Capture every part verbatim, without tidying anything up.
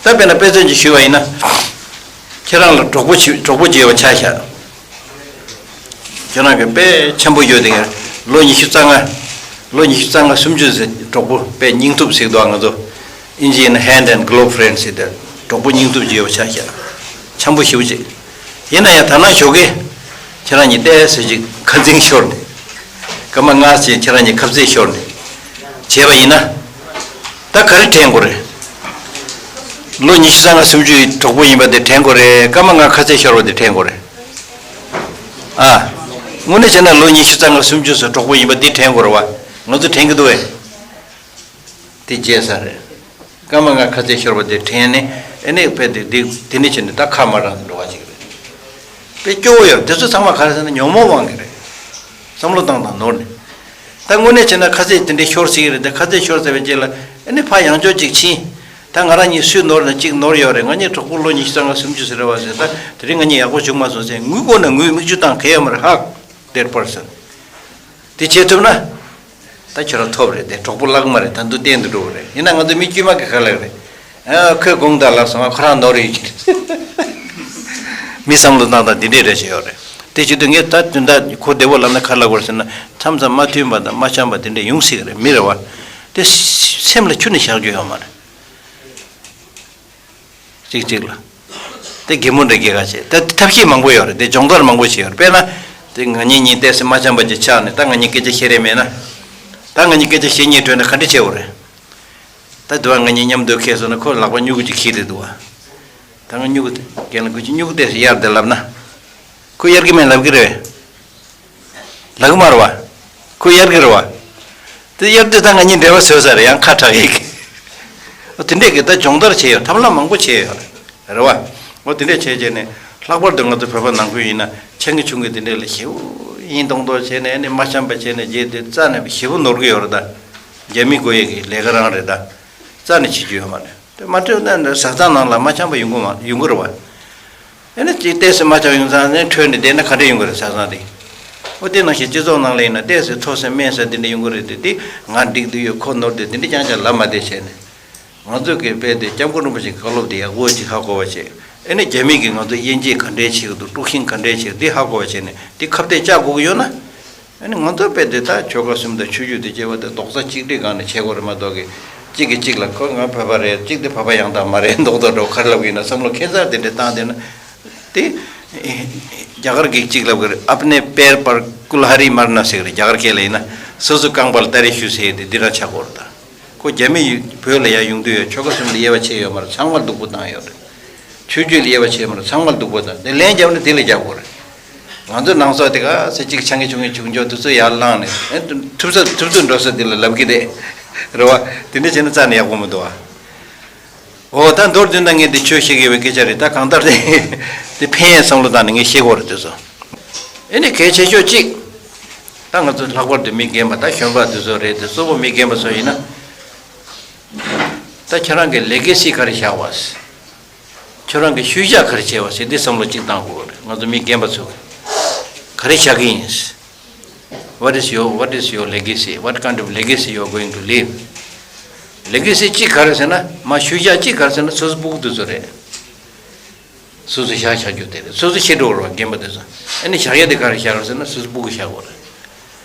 ད་དཔེར་ན་དཔེ་མཚོན་ཅིག་ཞུས་པ་ཡིན་ན། ཁྱེད་རང་ལ་གྲོགས་པོ་ཞིག་གྲོགས་པོ་ཅིག་ཡོད་པ་ཆ་བཞག་ཁྱེད་རང་གི་དཔེ་འཆམ་པོ་ཡོད་དེ། ལོ་ཉི་ཤུ་རྩ་ལྔ། ལོ་ཉི་ཤུ་རྩ་ལྔ་སུམ་ཅུ་ཟེར་གྲོགས་པོ་དཔེ་སྙིང་སྟོབས་ཟེར་འདུག་ང་ཚོ་ཨིན་ཇིའི་ནང་hand and glove friends ཟེར་ཏེ། གྲོགས་པོ་སྙིང་སྟོབས་ཅིག་ཡོད་པ་ཆ་བཞག་འཆམ་པོ་ཞེ་པོ་ཅིག་ཡིན་ན་ཡང་ད་ནང་ཞོགས་ཀས་ཁྱེད་རང་གཉིས་ཏོག་ཙམ་ཅིག་ཁ་འཛིང་ཤོར་ནས། སྐར་མ་ལྔ་ཙམ་ཁྱེད་རང་གཉིས་ཁ་རྩོད་ཤོར་ནས་བྱས་པ་ཡིན་ན། ད་ག་རེ་དྲན་དགོས་རེད། ལོ་ཉི་ཤུ་རྩ་ལྔ་སུམ་ཅུའི་གྲོགས་པོ་ཡིན་པ་དེ་དྲན་དགོས་རེད། སྐར་མ་ལྔ་ཁ་རྩོད་ཤོར་བ་དེ་དྲན་དགོས་རེད། ཨ། དངོས་གནས་བྱས་ན་ལོ་ཉི་ཤུ་རྩ་ལྔ་སུམ་ཅུ་སོགས་གྲོགས་པོ་ཡིན་པ་འདི་དྲན་དགོས་རེད་བ། ང་ཚོ་དྲན་གྱི་འདུག་བས། དེ་བརྗེད་ས་རེད། སྐར་མ་ལྔ་ཁ་རྩོད་ཤོར་བ་དེ་དྲན་ནས་ཨེ་ནས་དཔེ་དེ་དེ་དེ་ནས་བྱས་ནས་ད་ཁ་མ་རང་དུ་འགྲོ་བ་ཅིག་རེད། དཔེ་སྐྱོ་བོ་ཡོད་དེ་ཚོ་ཚང་མ་ག་རེ་ཟེར་ན་ཉོན་མོངས་དབང་གིས་རེད། བསམ་བློ་བཏང་དང་ནོར་ནས། ད་དངོས་གནས་བྱས་ན་ཁ་རྩོད་དེ་འདྲའི་ཤོར་སྲིད་ཀྱི་རེད་དེ་ཁ་རྩོད་ཤོར་ཚར་བའི་རྗེས་ལ་ཨེ་ནས་ཕར་ཡང་བསྐྱར་ཅིག་ཕྱིན། ད་ང་རང་གཉིས་སུས་ནོར་ན་གཅིག་ནོར་ཡོད་རེད། ང་གཉིས་གྲོགས་པོ་ལོ་ཉི་ཤུ་རྩ་ལྔ་སུམ་ཅུ་ཟེར་བ་ཟེར། ད་དེ་རིང་ང་གཉིས་ཡག་པོ་བྱུང་མ་སོང་ཟེར་ངུས་དགོས་ན་ངུས། མིག་ཆུ་བཏང་གལ་ཡོད་མ་རེད། Hug that person. དེ་བྱེད་ཐུབ་ན། ད་ཁྱོད་རང་ཐོབ་རེད་དེ་གྲོགས་པོ་བརླག་མ་རེད། ད་དུང་བརྟན་དུ་འགྲོ་བ་རེད། ཡིན་ན་ང་ཚོ་མི་དཀྱུས་མ་གི་ཁ་ལག་རེད། ཨ་ཁོས་དགོངས་དག་ལབ་སོང་ང་ཁོ་རང་ནོར་ཡོད་ཀྱི་རེད། མི་བསམ་བློ་བཏང་དང་འདི་འདྲས་རེ་བྱས་ཡོད་རེད། དེ་བྱེད་དུས་ངས་ད་དོན་དག་ཁོ་བདེ་པོ་ལབ་ན་ག་ལབ་དགོས་ཟེར་ན། མཚམས་མཚམས་མ་མཐུན་པ་དང་མ་འཆམ་པ་དེ་འདྲས་ཡོང་སྲིད་གི་རེད། མི་རེད་བ། དེ་སེམས་ལ་ཁྱོན་ནས་བཞག་རྒྱུ་ཡོད་མ་རེད། གཅིག་གཅིག་ལ། དེ་གད་མོ་འདྲ་སྐྱེ་ག་བྱེད། ད་ཐབས་ཤེས་མང་པོ་ཡོད་རེད། དེ་སྦྱོང་བརྡར་མང་པོ་བྱེད་ཡོད་རེད། དཔེར་ན། དེ་ང་གཉིས་གཉིས་ཏོག་ཙམ་མ་འཆམ་པ་ཅིག་ཆགས་ནས་ད་ང་གཉིས་སྐད་ཆ་བཤད་རན་མེད་ན། ད་ང་གཉིས་སྐད་ཆ་བཤད་སྙིང་བྲོས་ན་ག་འདྲ་བྱེད་དགོས་རེད། ད་དུ་བ་ང་གཉིས་མཉམ་དུ་ཁེལ་སོང་ན་ཁོ་ལག་པ་སྨྱུ་གུ་ཅིག་འཁྱེར་བསྡད་འདུག་བ། ད་ང་སྨྱུ་གུ་དེ་རྒན་ལགས་ཁོ་ཅིག་སྨྱུ་གུ་ཏོག་ཙམ་གཡར་དེ་ལབ་ན། ཁོ་གཡར་གི་མེད་ལབ་གི་རེད། ལབ་གི་མ་རེད་བ། ཁོ་གཡར་གི་རེད་བ། དེ་གཡར་དུས་ད་ང་གཉིས་འབྲེལ་བ་བཟོས་ཚར་རེད། ཡང་ཁ་གྲག་གི། འོ་དེ་འདྲས་ཀྱི་ད་སྦྱོང་བརྡར་བྱས་ཡོད། ཐབས་ལམ་མང་པོ་བྱས་ཡོད་རེད་བ། འོ་དེ་འདྲས་བྱས་བྱས་ནས་ལྷག་པར་དུ་ང་ཚོ་བོད་པ་ནང་ཁུལ་ཡིན་ན་ཆེ་གི་ཆུང་གི་དེ་འདྲས་ལ་ཞེ་པོ་ཡིན་མདོག་མདོག་བྱས་ནས་ཨ་ནི་མ་འཆམ་པ་བྱས་ནས་རྗེས་དེ་རྩ་ནས་ཞེ་པོ་ནོར་གི་ཡོད་རེད་ད། རྒྱ་མི་དགོས་ཡས་ཀྱི་ལས་ཀ་རང་རེད་ད། རྩ་ནས་བྱེད་རྒྱུ་ཡོད་མ་རེད། དེ་མ་འཕྲོད་ན་ནི་བཟའ་ཚང་ནང་ལ་མ་འཆམ་པ་ཡོང་གི་མ་ཡོང་གི་རེད་བ། ཨེ་ནི་ཅིག་ཏོག་ཙམ་མ་འཆམ་ཡོང་ཙང་ནས་འཕྲོད་ནས་བསྡད་ན་ག་འདྲ་ཡོང་གི་རེད་བཟའ་ཚང་དེ། ཨོ་དེ་ནང་བཞིན་སྤྱི་ཚོགས་ནང་ལ་ཡིན་ན་ཏོག་ཙམ་མཐོ་ས་དམན་ས་དེ་འདྲ་ཡོང་གི་རེད་དེ་དེ་ང་འགྲིག་འདུག་ཡོད་ཁོ་ནོར་འདུག་དེ་འདྲ་རྐྱང་རྐྱང་ལབ་མ་བསྡད་བྱས་ནས། ང་ཚོ་གི་དཔེ་དེ་སྐྱབས་མགོན་རིན་པོ་ཆེའི་བཀའ་སློབ་དེ་ཡག་པོ་ཅིག་ཧ་གོ་བ་བྱས། ཨེ་ནི་རྒྱ་མི་གིས་ང་ཚོ་དབྱེ་འབྱེད་ག་འདྲས་བྱེད་ཀྱི་འདུག་དཀྲུག་ཤིང་ག་འདྲས་བྱེད་ཀྱི་འདུག་དེ་ཧ་གོ་བ་བྱས་ནས་དེ་ཁ་གཏད་བཅག་དགོས་ཀྱི་ཡོད་ན། ཨ་ནི་ང་ཚོ་དཔེ་དེ་དག་ཆོལ་ཁ་གསུམ་དང་ཆོས་བརྒྱུད་དེ་སྐྱེ་བ་དེ་རྡོག་རྩ་གཅིག་སྒྲིལ་སྒང་ནས་བྱེད་དགོས་རེད་མ་གཏོགས་ཀྱི། གཅིག་གིས་གཅིག་ལ་ཁོ་ང་བོད་པ་རེད་གཅིག་དེ་བོད་པ་ཡང་དག་མ་རེད་མདོག་མདོག་འགྲོ་ག་རེ་ལབ་ཀྱི་ཡིན་ན་བསམ་བློ་ཁྱད་མཚར་དེ་འདྲ་བཏང་བསྡད་ན། དེ་རྒྱ་གར་གྱིས་གཅིག་ལབ་ཀྱི་རེད། अपने पैर पर कुल्हाड़ी मारना ཟེར་གྱི་རེད། རྒྱ་གར་སྐད་ལ་ཡིན་ན་སོ་སོའི་རྐང་པ་ལ་སྟ་རེ་གཞུ་ཟེར་དེ་འདི་རང་ཆགས་དགོས་རེད་ད། ཁོ་རྒྱ་མི་ཡུལ་བོད་ལ་ཡར་ཡོང་དུས་ཡང་ཆོལ་ཁ་གསུམ་ལ་དབྱེ་བ་ཕྱེ་ཡོད་མ་རེད། ཚང་མར་སྡུག་པོ་བཏང་ཡོད་རེད། ཆོས་བརྒྱུད་ལ་དབྱེ་བ་ཕྱེ་མ་རེད། ཚང་མར་སྡུག་པོ་བཏང་དེ་ལན་རྒྱབ་ན་དེ་ལ་རྒྱག་དགོས་རེད། ང་ཚོ་ནང་སོག་དེ་ག་ཚེ་གཅིག་ཆང་གི་ཆུང་གི་ཆུང་ཆོག་དེ་ཚོ་ཡར་བླངས་ནས་ཨེ་ཐུབ་ས་ཐུབ་ཚོད་འགྲོ་ས་དེ་ལ་ལབ་ཀྱི་རེད། རེད་བ། དེ་འདྲ་བྱས་ན་རྩ་ནས་ཡག་པོ་མི་འདུག་བ། འོ་ད་མདོར་བསྡུས་ན་ངས་འདི་ཆོས་བཤད་དགོས་པའི་སྐད་ཆ་རེད། ད་གང་ལྟར་དེ་དེ་ཕན་ཡས་བསམ་བློ་བཏང་ནས་ངས་བཤད་དགོས་རེད་དེ་ཚོ། ཨེ་ནི་གལ་ཆེ་ཤོས་གཅིག་ད་ང་ཚོ་ལྷག་པར་དུ་མི་རྒན་པ་ད་གཞོན་པ་དེ་ཚོ་རེད་དེ་གཙོ་བོ་མི་རྒན་པ་ཚོ་ཡིན་ན། ད་ཁྱེད་རང་གི་ལེ་གེ་སི་ག་རེ་བཞག་པ། ཁྱོད་རང་གི་ཤུལ་བཞག་ག་རེ་བྱས་པ་ཟེར་འདི་བསམ་བློ་གཅིག་བཏང་དགོས་རེད། ང་ཚོ་མི་རྒན་པ་ཚོ་ག་རེ་བཞག་གི་ཡིན། What is your, what is your legacy? What kind of legacy you are going to leave? ལེ་གེ་སི་གཅིག་ག་རེ་ཟེར་ན་མ་ཤུལ་བཞག་གཅིག་ག་རེ་ཟེར་ན་སོ་སོ་སྤུ་གུ་དེ་ཚོ་རེད། སོ་སོ་བཞག་བཞག་རྒྱུ་དེ་རེད། སོ་སོ་ཤི་འགྲོ་བར་རྒན་པ་དེ་ཚོ་ཨ་ནི་བཞག་ཡ་དེ་ག་རེ་བཞག་རེད་ཟེར་ན་སོ་སོ་སྤུ་གུ་བཞག་དགོས་རེད།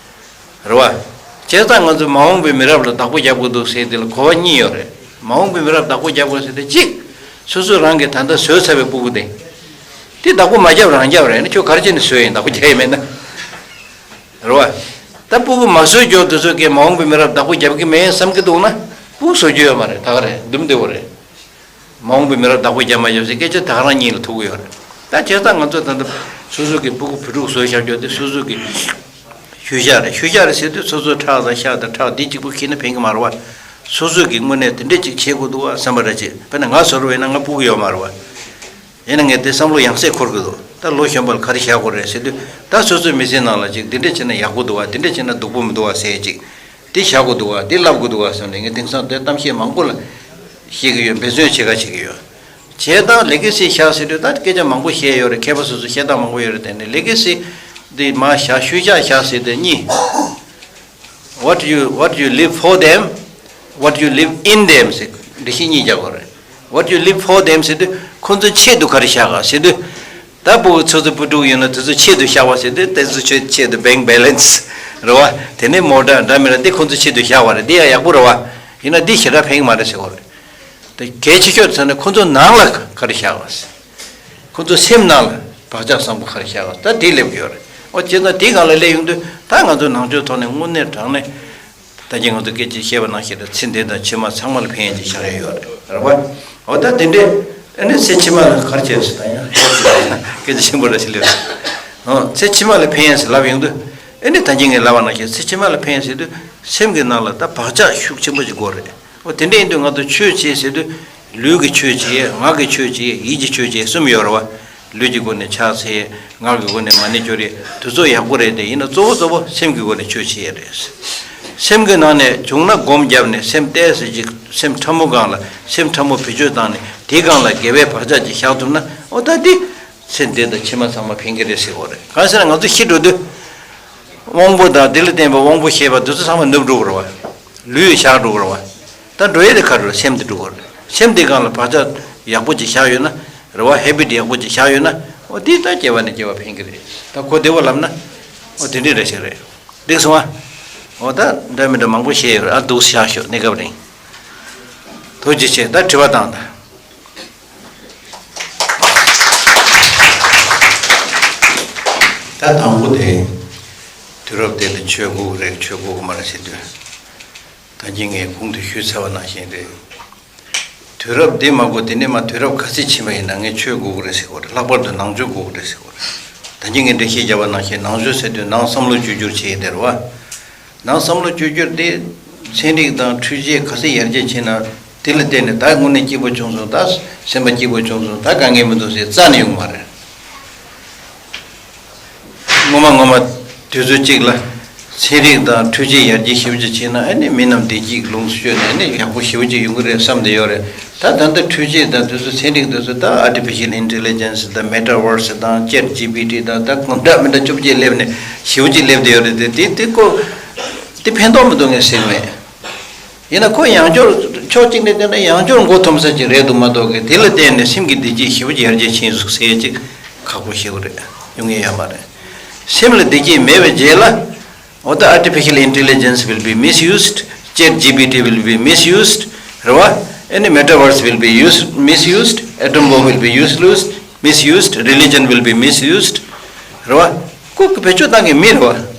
རེད་བ། བྱས་ཙང་ང་ཚོས་མ་འོངས་པའི་མི་རབས་ལ་བདག་པོ་རྒྱབ་དགོས་འདུག་ཟེར་དེ་ལ་གོ་བ་གཉིས་ཡོད་རེད། མ་འོངས་པའི་མི་རབས་བདག་པོ་རྒྱབ་དགོས་ཟེར་དེ་གཅིག་སོ་སོ་རང་གིས་ད་ལྟ་བཟོས་ཚར་བའི་སྤུ་གུ་དེ། དེ་བདག་པོ་མ་རྒྱབ་རང་རྒྱབ་རེད་ན་ཁྱོད་ག་རེ་བྱས་ནས་བཟོས་ཡིན་བདག་པོ་རྒྱག་ཡི་མེད་ན། རེད་བ། ད་སྤུ་གུ་མ་བཟོས་རྒྱུ་དེ་ཚོ་གིས་མ་འོངས་པའི་མི་རབས་བདག་པོ་རྒྱབ་ཀྱི་མེད་བསམ་གྱི་འདུག་ན་སྤུ་གུ་བཟོ་རྒྱུ་ཡོད་མ་རེད། ད་ག་རེད་འདུམ་བདེ་བོ་རེད། མ་འོངས་པའི་མི་རབས་བདག་པོ་རྒྱབ་མ་རྒྱབ་ཟེར་སྐད་ཆ་ད་ག་རང་གཉིས་ལ་ཐུག་གི་ཡོད་རེད། ད་བྱས་ཙང་ང་ཚོ་ད་ལྟ་སོ་སོ་གི་སྤུ་གུ་བུ་ཕྲུག་བཟོས་བཞག་རྒྱུ་དེ་སོ་སོ་གི་ཤུལ་བཞག་རེད། ཤུལ་བཞག་རེད་ཟེར་དུས་སོ་སོ་ཁྲག་དང་ཤ་དང་ཁྲག་འདི་གཅིག་པུ་ཁྱེར་ན་ཕན་གི་མ་རེད་བ། སོ་སོ་གི་དངོས་གནས་དེ་འདྲས་ཅིག་བྱེད་དགོས་འདུག་བ་བསམ་པ་འདྲ་ཅིག་དཔེར་ན་ང་བཟོ་འདྲ་བས་ན་ང་སྤུ་གུ་ཡོད་མ་རེད་བ། ཡིན་ན་ངས་དེ་བསམ་བློ་ཡང་སེ་འཁོར་གི་འདུག་ད་ལོ་གཞོན་པ་ལ་ག་རེ་བཞག་དགོས་རེད་ཟེར་དུས་ད་སོ་སོའི་མི་ཚེའི་ནང་ལ་ཅིག་འདི་འདྲས་བྱས་ན་ཡག་པོ་འདུག་བ་འདི་འདྲས་བྱས་ན་སྡུག་པོ་མི་འདུག་བ་ཟེར་ཅིག་འདི་བཞག་དགོས་འདུག་བ་འདི་ལབ་དགོས་འདུག་བ་བསམ་ནས་ངས་དེང་སང་དེ་གཏམ་བཤད་མང་པོ་ལ་བཤད་ཀྱི་ཡོད། འབད་བརྩོན་བྱེད་ག་བྱེད་ཀྱི་ཡོད། བྱས་ཙང་ལེ་གེ་སི་བཞག་ཟེར་དུས་ད་སྐད་ཆ་མང་པོ་བཤད་ཡོད་རེད། མཁས་པ་སོ་སོ་བཤད་སྟངས་མང་པོ་ཡོད་རེད། དེ་ནས་ལེ་གེ་སི་འདི་མ་བཞག་ཤུལ་བཞག་བཞག་ཟེར་དེ་གཉིས། What you, what you leave for them, what you leave in them ཟེར་འགྲེལ་བཤད་གཉིས་རྒྱག་དགོས་རེད། What you live for them ཟེར་དུས་ཁོང་ཚོའི་ཆེད་དུ་ག་རེ་བཞག་ག་ཟེར་དུས། ད་ཕྲུ་གུ་ཚོ་ཚོ་ཕྲུ་གུ་ཡོད་ན་དེ་ཚོ་ཆེད་དུ་བཞག་པ་ཟེར་དུས་དེ་ཚོ་ཆེད་ཆེད་དུ་bank balance རེད་བ། དེ་ནས་མོ་ཊ་འདྲ་མི་འདྲ་དེ་ཁོང་ཚོའི་ཆེད་དུ་བཞག་པ་རེད། དེ་ཡང་ཡག་པོ་རེད་བ། ཡིན་ན་འདི་ཞེ་དྲག་ཕན་གྱི་མ་རེད་ཟེར་བ་རེད། དེ་གལ་ཆེ་ཤོས་ཟེར་ན་ཁོང་ཚོ་ནང་ལ་ག་རེ་བཞག་ག་ཟེར། ཁོང་ཚོ་སེམས་ནང་ལ་བག་ཆགས་བཟང་པོ་ག་རེ་བཞག་ག་ད་དེ་སླེབས་ཀྱི་ཡོད་རེད། འོ་བྱས་ཙང་དེའི་སྒང་ལ་སླེབས་ཡོང་དུས་ད་ང་ཚོ་ནང་ཆོས་ཐོག་ནས་དངོས་གནས་དྲང་གནས། ད་གིན་ང་ཚོ་སྐད་ཆ་བཤད་པ་ནང་བཞིན་རེད། ཚེ་འདི་དང་ཕྱི་མ་ཚང་མ་ལ་ཕན་ཡོན་ཅིག་བཞག་ཡ་ཡོད་རེད་རེད་པ། འོ་ད་དེ་འདྲས་ཨ་ནི་ཚེ་ཕྱི་མ་ལ་ག་རེ་བྱས་སོ་ད་ཡང་སྐད་ཆ་ཆེན་པོ་ར་ཞིག་ལབ། འོ་ཚེ་ཕྱི་མ་ལ་ཕན་ཡོན་ཟེར་ལབ་ཡོང་དུས་ཨ་ནི་ད་གིན་ངས་ལབ་པ་ནང་བཞིན་ཚེ་ཕྱི་མ་ལ་ཕན་ཡོན་ཟེར་དུས་སེམས་ཀྱི་ནང་ལ་ད་བག་ཆགས་ཤུགས་ཆེན་པོ་ཅིག་དགོས་རེད། འོ་དེ་འདྲས་ཡིན་དུས་ང་ཚོ་ཆོས་བྱེད་ཟེར་དུས་ལུས་ཀྱི་ཆོས་བྱེད། ངག་གི་ཆོས་བྱེད། ཡིད་ཀྱི་ཆོས་བྱེད་གསུམ་ཡོད་རེད་བ། ལུས་ཀྱི་སྒོ་ནས་ཕྱག་འཚལ། ངག་གི་སྒོ་ནས་མ་ཎི་བསྐྱུར་ཡས་དེ་ཚོ་ཡག་པོ་རེད། དེ་ཡིན་ན་གཙོ་བོ་གཙོ་བོ་སེམས་ཀྱི་སྒོ་ནས་ཆོས་བྱེད་ཡས་རེད། སེམས་ཀྱི་ནང་ནས་བྱུང་ན་སྒོམ་བརྒྱབ་ནས་སེམས་ཏོག་ཙམ་ཅིག་སེམས་ཕྲ་མོ་སྒང་ལ་སེམས་ཕྲ་མོ་བེད་སྤྱོད་བཏང་ནས་དེའི་སྒང་ལ་དགེ་བའི་བག་ཆགས་ཅིག་བཞག་ཐུབ་ན་འོ་ད་འདི་ཚེ་འདི་དང་ཕྱི་མ་ཚང་མ་ཕན་གྱི་རེད་ཟེར་བ་རེད། གང་ཟེར་ན་ང་ཚོ་ཤི་འགྲོ་དུས་དབང་པོ་དང་དེ་ལ་བརྟེན་པའི་དབང་པོ་ཤེས་པ་དེ་ཚོ་ཚང་མ་ནུབ་འགྲོ་གི་རེད་བ། ལུས་བཞག་འགྲོ་གི་རེད་བ། ད་འགྲོ་ཡས་དེ་ག་རེ་རེད། སེམས་དེ་འགྲོ་གི་རེད། སེམས་དེ་སྒང་ལ་བག་ཆགས་ཡག་པོ་ཅིག་བཞག་ཡོད་ན་རེད་བ། ཧེ་བིཊ་ཡག་པོ་ཅིག་བཞག་ཡོད་ན་འོ་དེ་ད་སྐྱེ་བ་ནས་སྐྱེ་བ་ཕན་གྱི་རེད། ད་གོ་བདེ་བོ་ལབ་ན་འོ་དེ་འདྲ་རེད་ཤག་རེད། འགྲིག་སོང་ཨ། འོ་ད་འདྲ་མི་འདྲ་མང་པོ་བཤད་ཡོད་རེད། ཨ་འདུག་བཞག་ཤོག་གནས་སྐབས་རིང་། ཐུགས་རྗེ་ཆེ། ད་དྲི་བ་བཏང་དང་། ད་དང་པོ་དེ། དུས་རབས་དེ་ལ་ཆོས་དགོས་ཀྱི་རེད་ཆོས་དགོས་ཀྱི་མ་རེད་ཟེར་དུས། ད་གིན་ངས་གོང་དུ་ཞུས་ཚར་བ་ནང་བཞིན་རེད། དུས་རབས་འདི་མ་དགོས་དེ་ནས་མ་དུས་རབས་ག་ཚོད་ཕྱིན་པ་ཡིན་ན་ངས་ཆོས་དགོས་ཀྱི་རེད་ཟེར་གྱི་ཡོད་རེད། ལྷག་པར་དུ་ནང་ཆོས་དགོས་ཀྱི་རེད་ཟེར་གྱི་ཡོད་རེད། ད་གིན་ངས་འགྲེལ་བཤད་བརྒྱབ་པ་ནང་བཞིན་ནང་ཆོས་ཟེར་དུས་ནང་བསམ་བློ་བཅོས་བསྒྱུར་བྱེད་ཡས་དེ་རེད་བ། ནང་བསམ་བློ་བཅོས་བསྒྱུར་དེ་ཚན་རིག་དང་འཕྲུལ་ཆས་ག་ཚོད་ཡར་རྒྱས་ཕྱིན་ན་དེ་ལ་བརྟེན་ནས་ད་དངོས་གནས་སྐྱིད་པོ་བྱུང་སོང་། ད་སེམས་པ་སྐྱིད་པོ་བྱུང་སོང་། ད་དཀའ་ངལ་མི་འདུག་ཟེར་རྩ་ནས་ཡོང་མ་རེད། ངོ་མ་ངོ་མ་དུས་ཚོད་གཅིག་ལ་ཚན་རིག་དང་འཕྲུལ་ཆས་ཡར་རྒྱས་ཞེ་པོ་ཅིག་ཕྱིན་ན་ཨ་ནི་མི་རྣམས་བདེ་སྐྱིད་ལོངས་སུ་སྤྱོད་ནས་ཨ་ནི་ཡག་པོ་ཞེ་པོ་ཅིག་ཡོང་གི་རེད་བསམ་བསྡད་ཡོད་རེད། ད་ད་ལྟ་འཕྲུལ་ཆས་དང་དེ་ཚོ་ཚན་རིག་དེ་ཚོ་ད་artificial intelligence དང་metaverse དང་ཅེཊ་ཇི་པི་ཊི་དང་ད་གང་འདྲ་མི་འདྲ་བཅོ་བརྒྱད་སླེབས་ནས་ཞེ་པོ་ཅིག་སླེབས་བསྡད་ཡོད་རེད། དེ་དེ་དེ་ཀོ་དེ་ཕན་ཐོགས་མི་འདུག་ངས་ཟེར་གི་མེད། ཡིན་ན་ཁོ་ཡང་བསྐྱར་ཕྱོགས་གཅིག་ནས་བལྟས་ན་ཡང་བསྐྱར་མགོ་འཐོམ་ས་ཅིག་རེད་འདུག་མ་གཏོགས་གི་དེ་ལ་བརྟེན་ནས་སེམས་ཀྱི་བདེ་སྐྱིད་ཞེ་པོ་ཅིག་ཡར་རྒྱས་ཕྱིན་འདུག་ཟེར་ཡ་ཅིག་ཁག་པོ་ཞེ་པོ་རེད། ཡོང་ངེས་ཡོད་མ་རེད། སེམས་ལ་བདེ་སྐྱིད་མེད་པའི་རྗེས་ལ། Or the artificial intelligence will be misused, chat G P T will be misused, རེད་བ། Any metaverse will be used, misused, atom bomb will be used, misused, religion will be misused, རེད་བ། ཁོ་གི་བེད་སྤྱོད་བཏང་མཁན་མི་རེད་བ།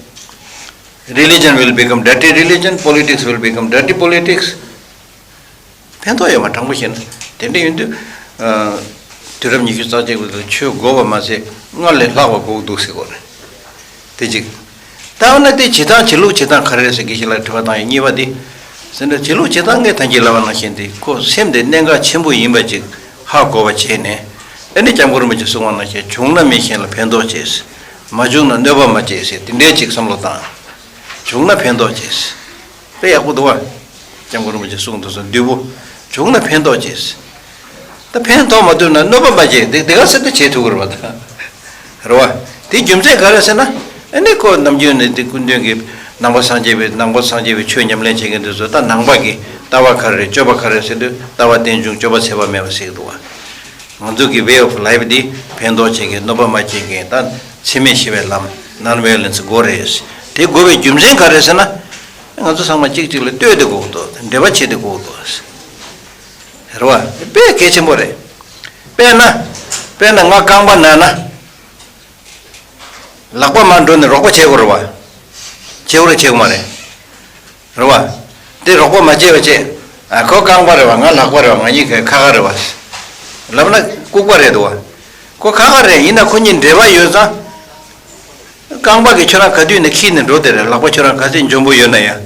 Religion will become dirty religion, politics will become dirty politics. ཕན་ཐོགས་ཡོད་མ་དྲང་པོ་བཤད་ན། དེ་འདྲ་ཡིན་དུས། ཨ། དུས་རབས་ཉི་ཤུ་རྩ་གཅིག་པའི་ཆོས་དགོས་པ་མ་ཟད་སྔར་ལས་ལྷག་པ་དགོས་འདུག་ཟེར་གོ་རེད། དེ་གཅིག་ད་འོ་ན་དེ་བྱེད་སྟངས་བྱེད་ལུགས་བྱེད་སྟངས་ག་རེ་རེད་ཟེར་དགེ་བཤེས་ལགས་དྲི་བ་བཏང་ཡ་གཉིས་པ་དེ། ཟེར་ན་བྱེད་ལུགས་བྱེད་སྟངས་ངས་ད་གིན་ལབ་པ་ནང་བཞིན་དེ་ཁོ་སེམས་དེ་གནད་འགག་ཆེན་པོ་ཡིན་པ་ཅིག་ཧ་གོ་བ་བྱས་ནས། ཨ་ནི་སྐྱབས་མགོན་རིན་པོ་ཆེ་གསུངས་པ་ནང་བཞིན་བྱུང་ན་མི་གཞན་ལ་ཕན་ཐོགས་བྱེད། མ་བྱུང་ན་གནོད་པ་མ་བྱེད་ཟེར་དེ་འདྲའི་ཅིག་བསམ་བློ་བཏང་། བྱུང་ན་ཕན་ཐོགས་བྱེད། དཔེ་ཡག་པོ་འདུག་བ། སྐྱབས་མགོན་རིན་པོ་ཆེ་གསུངས་འདུག་སོ་བདུད་པོ། བྱུང་ན་ཕན་ཐོགས་བྱེད། ད་ཕན་ཐོགས་མ་ཐུབ་ན་གནོད་པ་མ་བྱེད་དེ་དེ་ག་ཚོད་ད་བྱེད་ཐུབ་ཀྱི་རེད་བ་ད། རེད་བ། དེའི་རྒྱུ་མཚན་ག་རེ་ཟེར་ན། ཨ་ནི་ཁོ་ནམ་རྒྱུན་ནས་དེ་སྐུ་མདུན་གྱི་ནང་པ་སངས་རྒྱས་པའི་ནང་པ་སངས་རྒྱས་པའི་ཆོས་ཉམས་ལེན་བྱེད་མཁན་དེ་ཚོ་ད་ནང་པ་གི་ལྟ་བ་ག་རེ་རེད་སྤྱོད་པ་ག་རེ་རེད་ཟེར་དུས་ལྟ་བ་རྟེན་འབྱུང་སྤྱོད་པ་ཚད་པ་མེད་པ་ཟེར་གྱི་འདུག་བ། ང་ཚོ་གི་way of life འདི་ཕན་ཐོགས་བྱེད་མཁན་གནོད་པ་མ་བྱེད་མཁན་ད་འཚེ་མེད་ཞི་བའི་ལམ་non violence དགོས་རེད། དེ་དགོས་པའི་རྒྱུ་མཚན་ག་རེ་ཟེར་ན། ང་ཚོ་ཚང་མ་གཅིག་གཅིག་ལ་ལྟོས་ཏེ་དགོས་འདུག་འབྲེལ་བ་བྱེད་དེ་དགོས་འདུག་རེད་བ། དཔེ་གལ་ཆེན་པོ་རེད། དཔེར་ན། དཔེར་ན་ང་རྐང་པ་ན་ན། ལག་པ་མར་འགྲོ་ནས་རོགས་པ་བྱེད་དགོས་རེད་བ། བྱེད་དགོས་རེད་བྱེད་དགོས་མ་རེད། རེད་བ། དེ་རོགས་པ་མ་བྱས་པ་བྱས། ཨ་ཁོ་རྐང་པ་རེད་བ་ང་ལག་པ་རེད་བ་ང་གཉིས་ཀ་ཁ་ཁ་རེད་བ། ལབ་ན་ལྐུགས་པ་རེད་འདུག་བ། ཁོ་ཁ་ཁ་རེད་ཡིན་ན་ཁོ་གཉིས་འབྲེལ་བ་ཡོད་ཙང་། རྐང་པ་གིས་ཁྱོད་རང་ག་དུས་ནས་འཁྱེར་ནས་འགྲོ་བསྡད་རེད། ལག་པ་ཁྱོད་རང་ག་ཚོད་འཇོན་པོ་ཡོད་ན་ཡང་།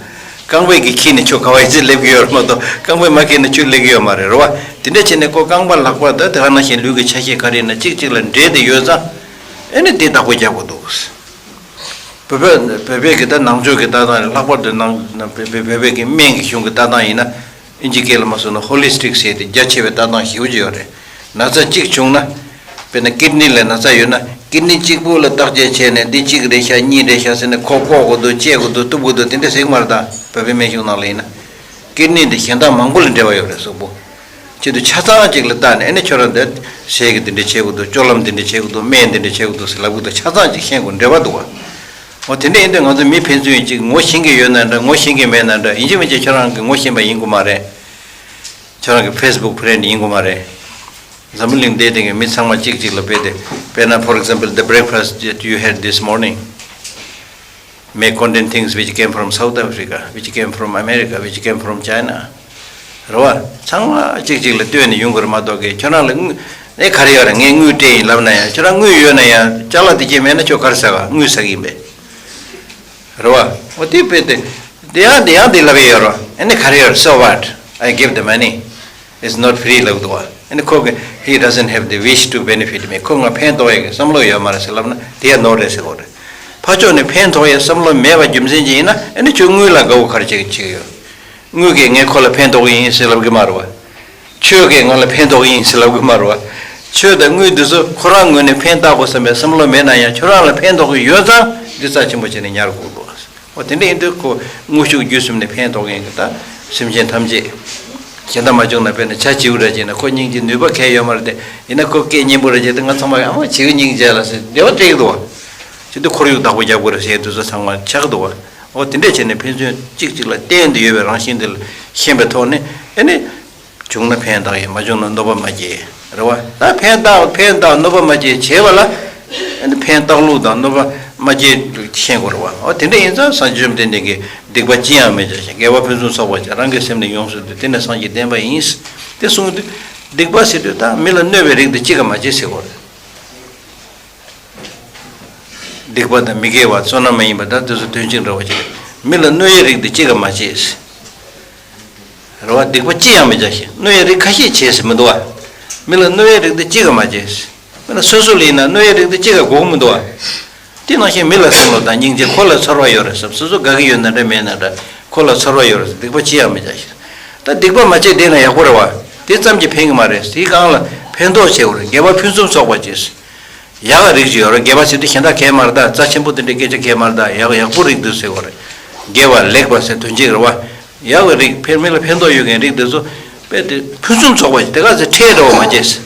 རྐང་པས་ཀྱིས་འཁྱེར་ནས་ཁྱོད་ག་བ་ཡི་ཚེ་སླེབས་ཀྱི་ཡོད་རེད་མ་གཏོགས་རྐང་པས་མ་འཁྱེར་ན་ཁྱོད་སླེབས་ཀྱི་ཡོད་མ་རེད་རེད་བ། དེ་འདྲ་བྱས་ནས་ཁོ་རྐང་པ་ལག་པ་ད་དེ་ག་ནང་བཞིན་ལུས་ཀྱི་ཆ་ཤས་ག་རེ་ཡིན་ན་གཅིག་གཅིག་ལ་འབྲེལ་ཏེ་ཡོད་ཙང་། ཨེ་ནི་དེ་བདག་པོ་རྒྱག་དགོས་འདུག་བོད་པའི་བོད་པའི་གི་ད་ནང་ཆོས་ཀྱི་ལྟ་སྟངས་ལྷག་པར་དུ་ནང་བོད་པའི་བོད་པའི་གི་སྨན་གྱི་གཞུང་གི་ལྟ་སྟངས་ཡིན་ན། ཨིན་ཇི་སྐད་ལ་མ་སོང་ན་ཧོ་ལི་སི་ཊིག་ཟེར་ཏེ་རྒྱ་ཆེ་བའི་ལྟ་སྟངས་ཞེ་པོ་ཅིག་ཡོད་རེད། ན་ཚ་གཅིག་བྱུང་ན། དཔེར་ན་ཀིཌ་ནི་ལ་ན་ཚ་ཡོད་ན་ཀིཌ་ནི་གཅིག་པུ་ལ་བརྟག་དཔྱད་བྱས་ནས་འདི་གཅིག་རེད་ཤག་གཉིས་རེད་ཤག་ཟེར་ནས་ཁོ་བཀོག་དགོས་འདུག་བཅད་དགོས་འདུག་གཏུབ་དགོས་འདུག་དེ་འདྲ་ཟེར་གི་མ་རེད་ད། བོད་པའི་སྨན་གཞུང་ནང་ལ་ཡིན་ན། ཀིཌ་ནི་འདི་གཞན་དག་མང་པོ་ལ་འབྲེལ་བ་ཡོད་རེད་གཟུགས་པོ། ཆེད་དུ་ཆ་ཚང་ཅིག་ལ་བལྟས་ནས། ཨ་ནི་ཁྱོད་རང་འདི་ཟས་ཀྱི་འདི་འདྲ་བྱེད་དགོས་འདུག་སྤྱོད་ལམ་འདི་འདྲ་བྱེད་དགོས་འདུག་སྨན་འདི་འདྲ་བྱེད་དགོས་འདུག་ཟེར་ལབ་གི་འདུག་ཆ་ཚང་ཅིག་ཤེས་དགོས། འབྲེལ་བ་འདུག་བ། འོ་དེ་འདྲ་ཡིན་དུས་ང་ཚོ་མི་ཕན་ཚུན་ཅིག་ངོ་ཤེས་ཀྱི་ཡོད་ན་འདྲ། ངོ་ཤེས་ཀྱི་མེད་ན་འདྲ། ཡིན་གཅིག་མིན་གཅིག་ཁྱོད་རང་གི་ངོ་ཤེས་པ་ཡིན་དགོས་མ་རེད། ཁྱོད་རང་གི་ཕེ་སི་བུག་ཕི་རེན་ཌི་ཡིན་དགོས་མ་རེད། འཛམ་བུ་གླིང་འདིའི་སྟེང་གི་མི་ཚང་མ་གཅིག་གཅིག་ལ་དཔེ་དེ། དཔེར་ན། For example, the breakfast that you had this morning may contain things which came from South Africa, which came from America, which came from China. རེད་བ། ཚང་མ་གཅིག་གཅིག་ལ་ལྟོས་ནས་ཡོང་དགོས་རེད་མ་གཏོགས་ཀྱི། ཁྱོད་རང་ལ་དངུལ་ཨེ་ག་རེ་ཡོད་རེད། ངས་དངུལ་སྤྲད་ཡིན་ལབ་ན་ཡང་། ཁྱོད་རང་དངུལ་ཡོད་ན་ཡང་ཅ་ལག་དེ་གྱད་མེད་ན་ཁྱོད་ག་རེ་ཟ་ག་དངུལ་ཟ་གི་ཡིན་པས། རེད་བ། འོ་དེ་དཔེ་དེ། དེ་ཡང་དེ་ཡང་དེ་ལབ་ཡ་ཡོད་རེད་བ། ཨ་ནི་ག་རེ་ཡོད་རེད། So what? I give the money. It's not free ལབ་འདུག་བ། ཨ་ནི་ཁོ་གི། He doesn't have the wish to benefit me. ཁོ་ང་ཕན་ཐོགས་ཡ་གི་བསམ་བློ་ཡོད་མ་རེད་ཟེར་ལབ་ན། དེ་ཡང་ནོར་རེད་ཟེར་གོ་རེད། ཕར་ཕྱོགས་ནས་ཕན་ཐོགས་ཡ་བསམ་བློ་མེད་པ་རྒྱུ་མཚན་ཅིག་ཡིན་ན། ཨ་ནི་ཁྱོད་དངུལ་ལ་དགའ་བོ་ག་རེ་བྱེད་ཀྱི་བྱེད་ཀྱི་ཡོད། དངུལ་གྱིས་ངས་ཁོ་ལ་ཕན་ཐོགས་ཀྱི་ཡིན་ཟེར་ལབ་གི་མ་རེད་བ། ཆོས་ཀྱིས་ང་ལ་ཕན་ཐོགས་ཀྱི་ཡིན་ཟེར་ལབ་གི་མ་རེད་བ། ཆོས་དང་དངུལ་འདི་ཚོ་ཁོ་རང་ངོས་ནས་ཕན་བཏགས་དགོས་བསམ་པའི་བསམ་བློ་མེད་ན་ཡང་། ཁྱོད་རང་ལ་ཕན་ཐོགས་ཀྱི་ཡོད་ཙང་འདི་རྩ་ཆེན་པོ་བྱས་ནས་ཉར་དགོས་འདུག་འོ་དེ་འདྲ་ཡིན་དུས་ཁོ་དངོས་ཤུགས་བརྒྱུད་གསུམ་ནས་ཕན་ཐོགས་མཁན་གྱི་ད་སེམས་ཅན་ཐམས་ཅད། གཞན་དག་མ་བྱུང་ན། དཔེར་ན་བྱ་བྱིའུ་འདྲ་བྱས་ན། ཁོ་སྙིང་རྗེ་ནུས་པ་གང་ཡང་ཡོད་མ་རེད་དེ། ཡིན་ན་ཁོ་སྐད་སྙན་པོ་འདྲ་བྱས་ཏེ། ང་ཚང་མ་གིས་ཨ་མ་བྱིའུ་སྙིང་རྗེ་ལ་ཟེར་བདེ་བ་སྤྲད་ཀྱི་འདུག་བ། བྱས་དུས་ཁོར་ཡུག་བདག་པོ་རྒྱབ་དགོས་རེད་ཟེར་དུས་ཚོད་ཚང་མ་ཆགས་ཀྱི་འདུག་བ། འོ་དེ་འདྲ་བྱས་ནས་ཕན་ཚུན་གཅིག་གཅིག་ལ་བརྟེན་ཏེ་ཡོད་པའི་རང་བཞིན་དེ་ལ་ཤེས་པའི་ཐོག་ནས། ཨ་ནི། བྱུང་ན་ཕན་བཏགས་ཡིན། མ་བྱུང་ན་གནོད་པ་མ་སྐྱེལ། རེད་བ། ད་ཕན་བཏགས་ཕན་བཏགས་གནོད་པ་མ་སྐྱེལ་བྱས་པ་ལ། ཨ་ནི་ཕན་བཏགས་ལུགས་དང་གནོད་པ་མ་སྐྱེལ་ལུགས་ཤེས་དགོས་རེད་བ། འོ་དེ་འདྲ་ཡིན་ཙང་སངས་རྒྱས་བཅོམ་ལྡན་འདས་ཀྱིས། སྡིག་པ་ཅི་ཡང་མི་བྱ་ཞིང་། དགེ་བ་ཕུན་སུམ་ཚོགས་པར་སྤྱད། རང་གི་སེམས་ནི་ཡོངས་སུ་འདུལ། དེ་ནི་སངས་རྒྱས་བསྟན་པ་ཡིན། དེ་གསུངས་དུས། སྡིག་པ་ཟེར་དུས་ད་མི་ལ་གནོད་པའི་རིགས་དེ་གཅིག་ཀྱང་མ་བྱེད་ཟེར་དགོས་རེད། སྡིག་པ་དང་མི་དགེ་བ། བསོད་ནམས་མ་ཡིན་པ། ད་དེ་ཚོ་དོན་གཅིག་འདྲ་བ་ཞིག་རེད། མི་ལ་གནོད་ཡའི་རིགས་དེ་གཅིག་ཀྱང་མ་བྱེད། རེད་བ། སྡིག་པ་ཅི་ཡང་མི་བྱ་ཞིང་། གནོད་ཡའི་རིགས་ཁ་ཤས་བྱེད་ཟེར་མི་འདུག་བ། མི་ལ་གནོད་ཡའི་རིགས་དེ་གཅིག་ཀྱང་མ་བྱེད། དཔེར་ན་སོ་སོ་ལ་ཡིན་ན་གནོད་ཡའི་རིགས་དེ་གཅིག་ཀྱང་དགོས་ཀྱི་མི་འདུག་བ། དེ་ནང་བཞིན་མི་ལ་བསམ་བློ་དང་སྙིང་རྗེ། ཁོ་ལ་ཚོར་བ་ཡོད་རེད་བསམ། སོ་སོ་དགའ་གི་ཡོད་ན་འདྲ་མེད་ན་འདྲ། ཁོ་ལ་ཚོར་བ་ཡོད་རེད་བསམ། སྡིག་པ་ཅི་ཡང་མི་བྱ་ཞིང་། ད་སྡིག་པ་མ་བྱས་བསྡད་ན་ཡག་པོ་རེད་བ། དེ་ཙམ་གྱིས་ཕན་གྱི་མ་རེད། དེའི་སྒང་ལ་ཕན་ཐོགས་བྱེད་དགོས་རེད། དགེ་བ་ཕུན་སུམ་ཚོགས་པར་སྤྱད། ཡག་གི་རིགས་ཅིག་ཡོད་རེད། དགེ་བ་ཟེར་དུས་གཞན་དག་གས་མ་རེད། ད་རྩ་ཆེན་པོ་དེ་འདྲའི་སྐད་ཆ་གས་མ་རེད། ད་ཡག་ཡག་པོ་རིགས་འདུག་ཟེར་བ་རེད། དགེ་བ་ལེགས་པ་ཟེར་དོན་གཅིག་རེད་བ། ཡག་གི་རིགས་ཕན། མི་ལ་ཕན་ཐོགས་ཡོད་མཁན་རིགས་འདི་ཚོ་དཔེ་དེ་ཕུན་སུམ་ཚོགས་པ་ཞིག་དེ་ག་ཚོད་ཁྲལ་འདྲ་བོ་མ་བྱེད།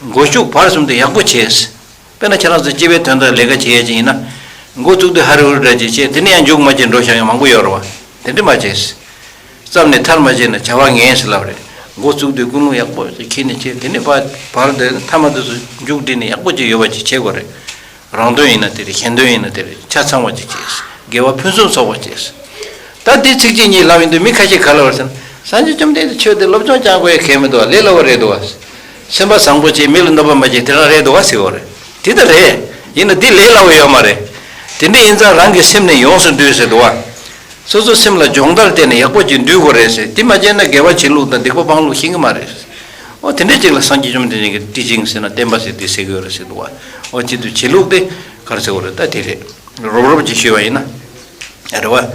མགོ་གཞུག་བར་གསུམ་དུ་ཡག་པོ་བྱེད། དཔེར་ན་ཁྱེད་རང་ཚོ་སྤྱི་པའི་དོན་དག་ལས་ཀ་བྱེད་ཡས་ཅིག་ཡིན་ན། འགོ་བཙུགས་དུས་ཧ་རི་ཧུ་རི་འདྲ་ཅིག་བྱེད། དེ་ནས་ཡང་མཇུག་མ་བྱེད་འགྲོ་བཞག་མཁན་མང་པོ་ཡོད་རེད་བ། དེ་འདྲ་མ་བྱེད། བརྩམས་ནས་མཐར་མ་ཕྱིན་ན་བྱ་བ་ངན་ཟེར་ལབ་རེད། འགོ་བཙུགས་དུས་ཀུན་སློང་ཡག་པོ་ཞིག་འཁྱེར་ནས་བྱེད། དེ་ནས་བར་བར་དེ་མཐའ་མ་དེ་ཚོ་མཇུག་སྒྲིལ་ནས་ཡག་པོ་ཅིག་ཡོད་པ་ཅིག་བྱེད་དགོས་རེད། རང་དོན་ཡིན་ན་དེ་རེད། གཞན་དོན་ཡིན་ན་དེ་རེད། ཆ་ཚང་བ་ཅིག་བྱེད། དགེ་བ་ཕུན་སུམ་ཚོགས་པ་བྱེད། ད་འདི་ཚིག་གཅིག་གཉིས་ལབ་ཡོང་དུས་མི་ཁ་ཤས་ག་ལབ་རེད་ཟེར་ན། སངས་རྒྱས་བཅོམ་ལྡན་འདས་ཆོས་འདི་སློབ་སྦྱོང་སྦྱང་དགོས་ཡ་གལ་མི་འདུག་བ། ལས་སླ་བོ་རེད་འདུག་བ། སེམས་པ་བཟང་པོ་བྱེད། མི་ལ་གནོད་པ་མ་བྱེད། དེ་རང་རེད་འདུག་བ་ཟེར་བ་རེད། དེ་ད་རེད། ཡིན་ན་འདི་ལས་སླ་བོ་ཡོད་མ་རེད། དེ་འདྲ་ཡིན་ཙང་རང་གི་སེམས་ནི་ཡོངས་སུ་འདུལ་ཟེར་འདུག་བ། སོ་སོ་སེམས་ལ་སྦྱོང་བརྡར་བསྟན་ནས་ཡག་པོ་ཅིག་འདུལ་དགོས་རེད་ཟེར། དེ་མ་བྱས་ན་དགེ་བ་བྱེད་ལུགས་དང་སྡིག་པ་སྤང་ལུགས་ཤེས་ཀྱི་མ་རེད། འོ་དེ་འདྲ་ཅིག་ལ་སངས་རྒྱས་བཅོམ་ལྡན་འདས་ཀྱིས་ཊི་ཅིང་ཟེར་ན་བསྟན་པ་ཟེར་དེ་ཟེར་གྱི་ཡོད་རེད་ཟེར་འདུག་བ། འོ་བྱེད་དུས་བྱེད་ལུགས་དེ་ག་རེ་ཟེར་དགོས་རེད། ད་དེ་རེད། རོབ་རོབ་ཅིག་ཞུས་པ་ཡིན་ན། རེད་བ།